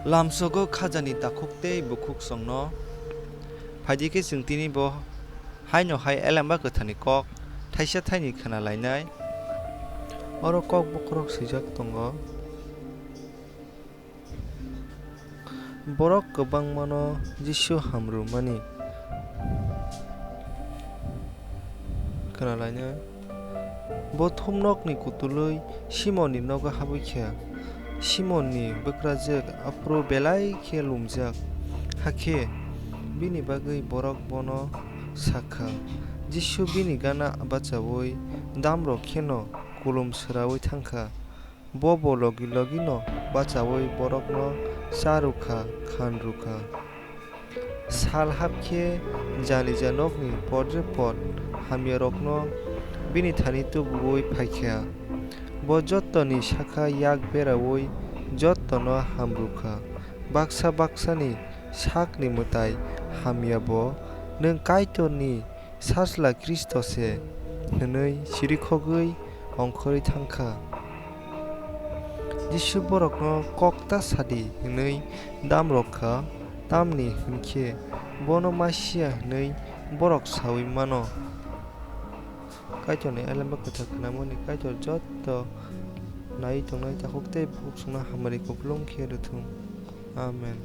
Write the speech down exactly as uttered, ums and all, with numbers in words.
Lamsogo khajani takhuk tei bukhuksongno. Phaidi khe chwng tini bo haino hai Elemba Kwtharni kok thaisa thaini khna lainai. Oro kok bokhorok swijak tongo. Borok kwbangmano Jisu hamrwmani khna lainai. Bo thumnokni kutulwi Simonni nogo habwi kha. Simonni bwkrajwk aphuru belai khe lumjak, hakhe bini bagwi borok bono sa kha. Jisu bini gana bachaui damrok kheno kulum swraui thang kha. Bo bo logi logi'-no bachaui borokno cha rw kha, khan rw kha. Sal hap khe janija nokni podre pod hamyarokno bini thani tubu-ui phai kha. Bo jottoni sakha yak beraui jottono ham rw kha. Baksa baksani sakni mwtai hamya bo, "Nwng Kaitorni Sajla Khristo se," hwnwi chirikhogwi ongkhorwi thang kha. Jisu borokno, "Kok ta sa di," hwnwi dam rw kha, tamni hwn khe bono Masia hwnwi borok saui mano. Kaitorni Elemba Kwthar khnamani Kaitor joto naiwi tongnai takhuk tei bukhuksongno hamari kupulung khe rw thung. Amen.